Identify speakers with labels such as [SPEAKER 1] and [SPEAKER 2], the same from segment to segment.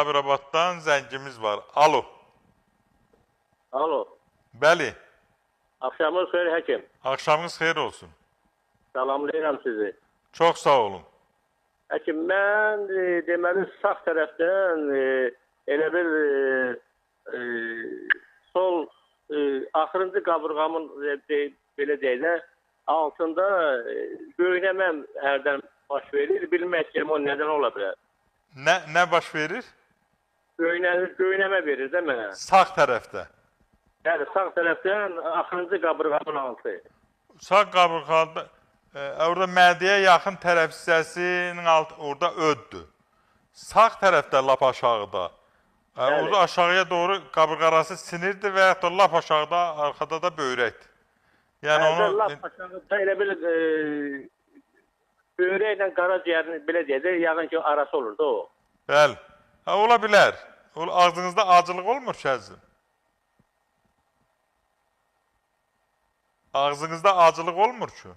[SPEAKER 1] Sabirabaddan zəngimiz var. Alo.
[SPEAKER 2] Alo.
[SPEAKER 1] Bəli.
[SPEAKER 2] Axşamınız xeyir həkim.
[SPEAKER 1] Axşamınız xeyir olsun.
[SPEAKER 2] Salamlayıram sizi.
[SPEAKER 1] Çox sağ olun.
[SPEAKER 2] Həkim, mən deməli sağ tərəfdən elə bir sol axırıncı qabırğamın belə deyək də altında göynəməm hərdən baş verir. Bilmək istəyirəm o nədən ola bilər.
[SPEAKER 1] Nə baş verir?
[SPEAKER 2] Göynəmə verir də mənə.
[SPEAKER 1] Sağ tərəfdə.
[SPEAKER 2] Bəli, sağ tərəfdən axırıncı qabırğamın altı.
[SPEAKER 1] Sağ qabırğada orada mədəyə yaxın tərəf hissəsinin altı orada öddür. Sağ tərəfdə lap aşağıda. Orada aşağıya doğru qabırğa arası sinirdir və yaxud da lap aşağıda arxada da böyrəkdir. Yəni onu
[SPEAKER 2] lap aşağıda elə bil böyrəklə qaraciyərin belə deyək də yəqin ki arası olur da o.
[SPEAKER 1] Bəli. Hə, ola bilər. Ağzınızda acılıq olmur ki, əzizim? Ağzınızda acılıq olmur ki?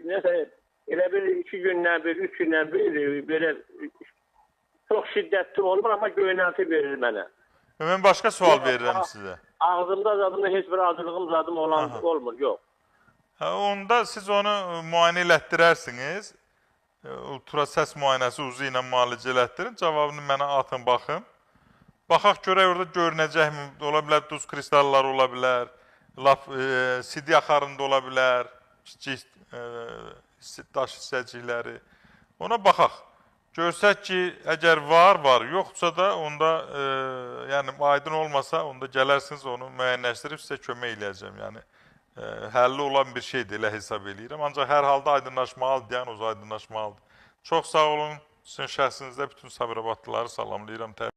[SPEAKER 2] Nəsə, elə bir 2 gündən bir, 3 gündən bir, belə çox şiddətli olmur, amma göynəlti verir mənə.
[SPEAKER 1] Mən başqa sual verirəm sizə.
[SPEAKER 2] Ağzımda zadımda heç bir acılığım zadım olan olmur, yox.
[SPEAKER 1] Hə, onda siz onu müayinə elətdirərsiniz. Ultrasəs müayinəsi uzu ilə müalicə elətdirin. Cavabını mənə atın, baxın. Baxaq görək orada görünəcəkmi? Ola bilər duz kristalları ola bilər, lap sidik axarında ola bilər, kiçik daş hissəcikləri. Ona baxaq. Görsək ki, əgər var, var. Yoxsa da onda, yəni aydın olmasa, onda gələrsiniz, onu müəyyənləşdirib sizə kömək eləyəcəm. Yəni, həlli olan bir şeydir, elə hesab eləyirəm. Ancaq hər halda aydınlaşmalıdır, diaqnoz aydınlaşmalıdır. Çox sağ olun. Sizin şəxsinizdə bütün Sabirabadlıları salamlayıram.